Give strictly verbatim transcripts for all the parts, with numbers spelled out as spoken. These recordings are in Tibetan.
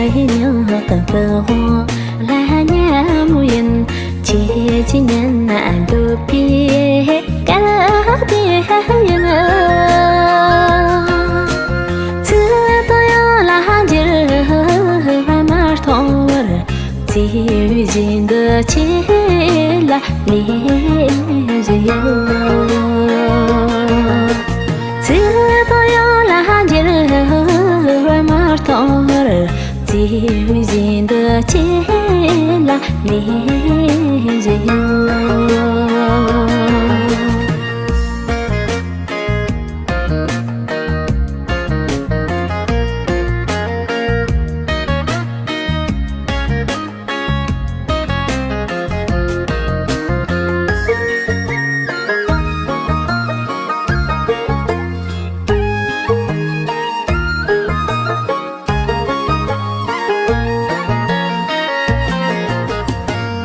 ཉག་གི་དབང་ལ་མཉམ་ཡིན། ཁྱེད་ཀྱི་ཉན་ན་འདོད་པའི་སྐལ་དེ་ཡིན། ཚིག་དང་ཡང་ལ་འགྱུར་བ་མ་གཏོང་བར། བརྩེ་བའི་གཞས་འདི་ཁྱེད་ལ་ལེན་བཞིན་ཡོད། ཚིག་དང་ཡང་ལ་འགྱུར་བ་མ་གཏོང་བར། བརྩེ་བའི་གཞས་འདི་ཁྱེད་ལ་ལེན་བཞིན་ཡོད།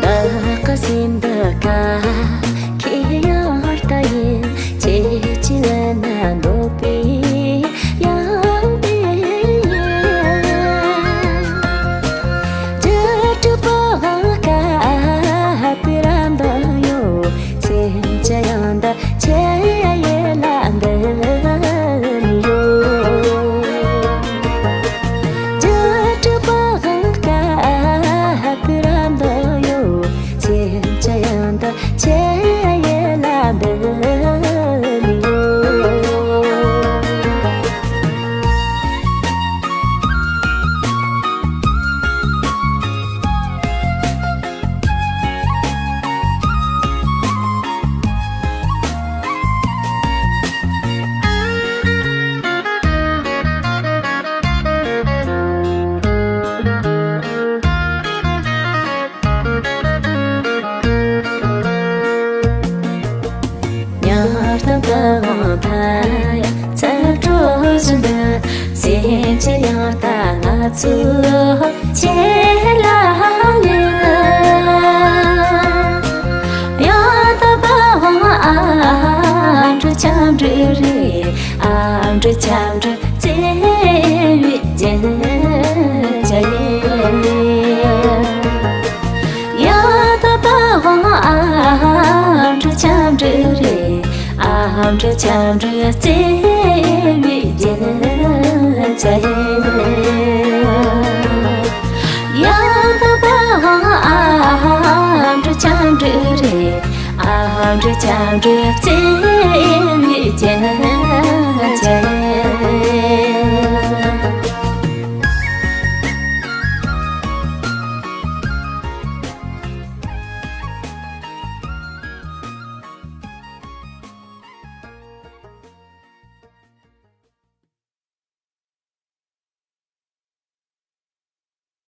བདག་གི་སེམས་འདི་ཀ་ཁྱེད་ཡང་ལྟ་ཡིན། ཁྱེད་ཀྱི་ལ་ན་འདོད་པའི་ཡང་དེ་ཡིན། རྒྱུ་གྲུབ་པའི་དབང་སྐལ་དེ་ར་འདི་ཡོད། སེམས་ཀྱི་ཡང་འདི་ཁྱེད་ཡིད་ལ་འདི་ཡོད། རྒྱུ་གྲུབ་པའི་དབང་སྐལ་དེ་ར་འདི་ཡོད། སེམས་ཀྱི་ཡང་འདི་ཁྱེད་ཡིད་ལ་འདི་ཡོད། ཉག་གཏམ་གྱི་དབང་ཐལ་ཚར་འགྲོ་བཞིན་པའི་སེམས་ཀྱི་ཡང་ལྟ་ང་ཚོ་ཁྱེད་ལ་ལེན། ཡང་དག་པའི་དབང་ཨ་འབྲུག་ཆམ་འབྲུག་རེད། ཨ་འབྲུག་ཆམ་འབྲུག་བརྩེ་བའི་རྒྱན་ཆ་ཡིན། ཡང་དག་པའི་དབང་ཨ་འབྲུག་ཆམ་འབྲུག་རེད། ཨ་འབྲུག་ཆམ་འབྲུག་བརྩེ་བའི་རྒྱན་ཆ་ཡིན། ཡང་དག་པའི་དབང་ཨ་འབྲུག་ཆམ་འབྲུག་རེད། ཨ་འབྲུག་ཆམ་འབྲུག་བརྩེ་བའི་རྒྱན་